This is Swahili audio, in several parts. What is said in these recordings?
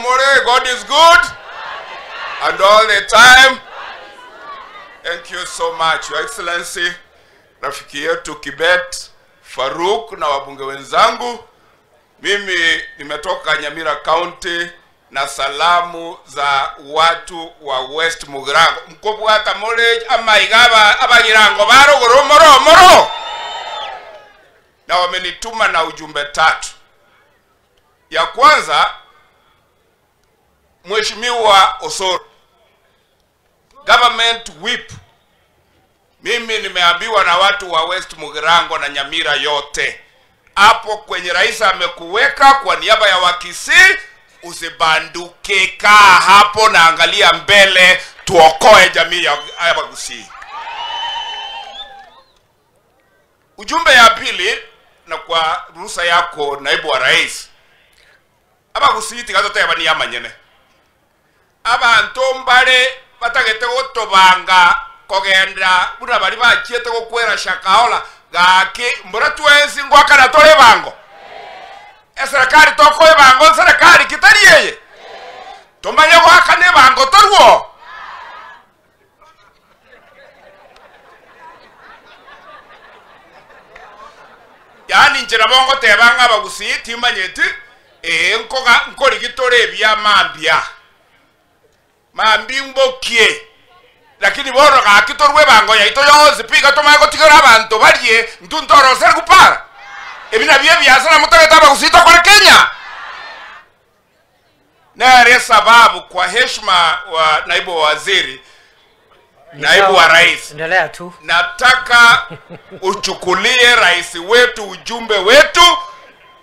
More, God is good and all the time. Thank you so much, Your Excellency, rafiki yetu Kibet Faruk na wabunge wenzangu. Mimi nimetoka Nyamira County na salamu za watu wa West Mugirango. Mkobwata more ama igaba abagirango barogoro moro moro. Na wamenituma na ujumbe tatu. Ya kwanza, Mheshimiwa Osoro, government whip. Mimi nimeambiwa na watu wa West Mugirango na Nyamira yote, hapo kwenye rais amekuweka kwa niaba ya Wakisii, usibanduke, kaa hapo na angalia mbele, tuokoe jamii ya Abagusii. Ujumbe ya pili, na kwa ruhusa yako naibu wa rais, Abagusii tigatoteba ni amanyene. Abantu mbare batagete gotobanga kogenda buna bari bachiete gokwera Shakahola gaki mbura twensi ngwakana tore bango. Eserikali toko ebango serikali kitari yeye. Tumanye gwakane bango torwo. Yani njira bongo tebanga Abagusii timanyeti nkoga nkori gitore bya mambia. Mambi mbokie. Lakini boro gakitorwe bango yaito yonsi piga tomago tigora abantu barie ntuntoro ser gupara. Ebina bie biasara mutageta Abagusii kwa Kenya. Na sababu kwa heshima wa naibu wa waziri, naibu wa rais, endelea tu. Nataka uchukulie rais wetu ujumbe wetu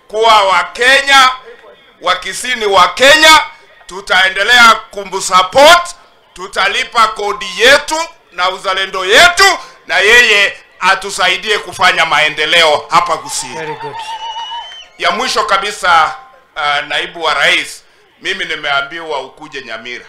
kuwa wa Kenya, wa Kisii wa Kenya, tutaendelea kumsupport, tutalipa kodi yetu na uzalendo yetu, na yeye atusaidie kufanya maendeleo hapa Kisii. Very good. Ya mwisho kabisa, naibu wa rais, mimi nimeambiwa ukuje Nyamira.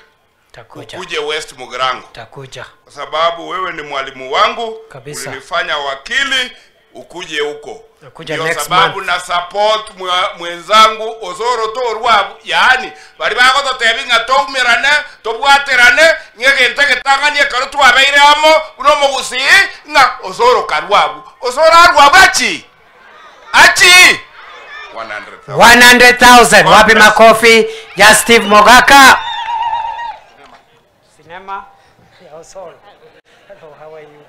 Takuja. Ukuje West Mugirango. Takuja. Kwa sababu wewe ni mwalimu wangu, kabisa. Ulinifanya wakili, ukuje huko. Ndio sababu na support mwenzangu Osoro torwa, yaani bari bagototebinga toumirane tobwaterane ngegente getanganie karo twabeire amo uno Mugusii nga Osoro karwabu Osoro arwabu achi achi 100,000 100,000. Wapi makofi ya Steve Mogaka. Sinema ya Osoro. Hello, how are you?